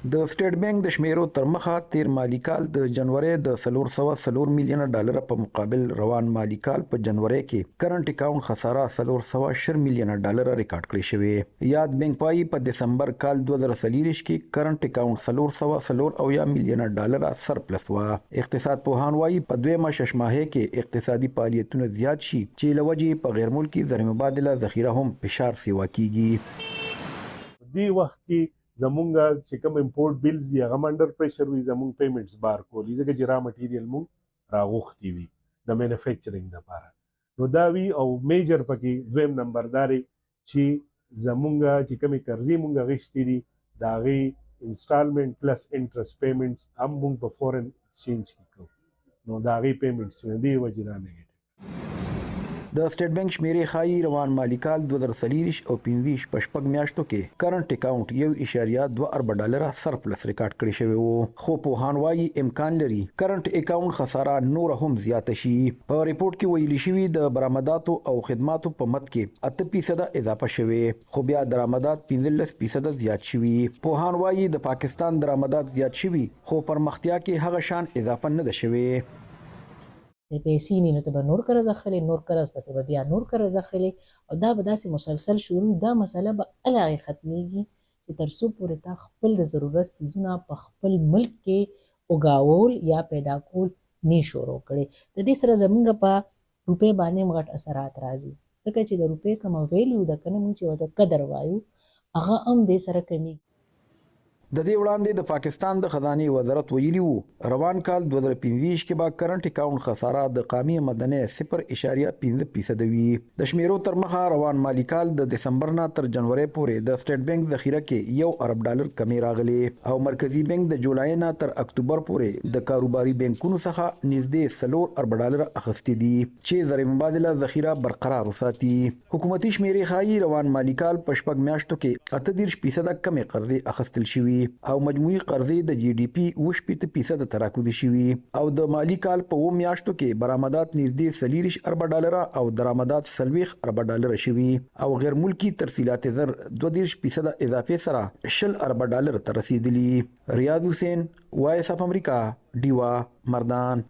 د سټېټ بېنک د شمېرو ترمخه تېر مالي کال د جنورۍ د 404 میلیونه ډالره په مقابل روان مالي کال په جنورۍ کې کرنټ اکاونټ خساره 420 میلیونه ډالره ریکارډ کړې شوې. یاد بېنک وايي، په دسمبر کال 2024 کې کرنټ اکاونټ 474 میلیونه ډالره سرپلس وه. اقتصاد پوهان وايي، په دویمه ششماهۍ کې اقتصادي فعالیتونه زیات شي چې له وجې په غیرملکي زر مبادله ذخیره هم فشار سیوا کیږي. دې وخت کې زمونږ چې کوم امپورټ بیلز دي، هغه هم انډر پریشر وي. زمونږ پیمنټس بار کولی، ځکه چې را مټیریل مونږ راغوښتي وي د مینوفیکچرینګ لپاره، نو دا وی. او میجر پکې دویم نمبر داري چې زمونږ چې کومې قرضې مونږ غشتي دي، د هغې انسټالمنټ پلس انټرست پیمنټس هم مونږ په فورن ایکسچینج کې کوو، نو د هغې پیمنټس دې وجې دا نیګیټیو. د سټیټ بانک شمیرې ښايي روان مالي کال 2024 او 25 په 6 میاشتو کې کرنټ اکاونټ 1.2 اربه ډالره سرپلس ریکارډ کړی شوی وو، خو پوهان وايي امکان لري کرنټ اکاونټ خساره نوره هم زیاته شي. په رپورټ کې ویل شوي، د برآمداتو او خدماتو په مد کې 8% اضافه شوې، خو بیا درآمدات 15% زیات شوي. پوهان وايي د پاکستان درآمدات زیات شوي، خو پرمختیا کې هغه شان اضافه نه ده شوې. د پیسې نه، نو ته به نور قرض اخلې، نور قرض پسې به بیا نور قرض اخلې او دا به داسې مسلسل شروع. دا مسله به هله هغې ختمیږي چې تر څو پورې تا خپل د ضرورت څیزونه په خپل ملک کې اګاول یا پیدا کول نی شروع کړي. د دې سره زمونږ په روپۍ باندې هم غټ اثرات راځي، ځکه چې د روپۍ کومه ویلیو ده که نه، مونږ چې ورته قدر وایو، هغه هم دې سره کمیږي. د دې وړاندې د پاکستان د خزانې وزارت ویلي وو، روان کال 2025 کې به کرنټ اکاونټ خساره د قامي آمدنۍ 0.5% وي. د شمیرو تر مخه روان مالي کال د دسمبر نه تر جنورۍ پورې د سټیټ بانک ذخیره کې 1 ارب ډالر کمی راغلی او مرکزی بانک د جولای نه تر اکتوبر پورې د کاروباري بانکونو څخه نږدې 4 ارب ډالر اخیستي دي چې زر مبادله ذخیره برقرار وساتي. حکومتي شمیرې ښايي روان مالي کال په 6 میاشتو کې 38% کمې قرضې اخیستل شوي او مجموعي قرضې د جي ډي پي 67% ته راکوزې شوي او د مالي کال په 7 میاشتو کې برآمدات نږدې 24 اربه ډالره او درآمدات 40 اربه ډالره شوي او غیر ملکی ترسیلات زر 32% اضافې سره 20 اربه ډالر ته رسیدلي. ریاض حسین، وایس اف امریکا، ډیوا، مردان.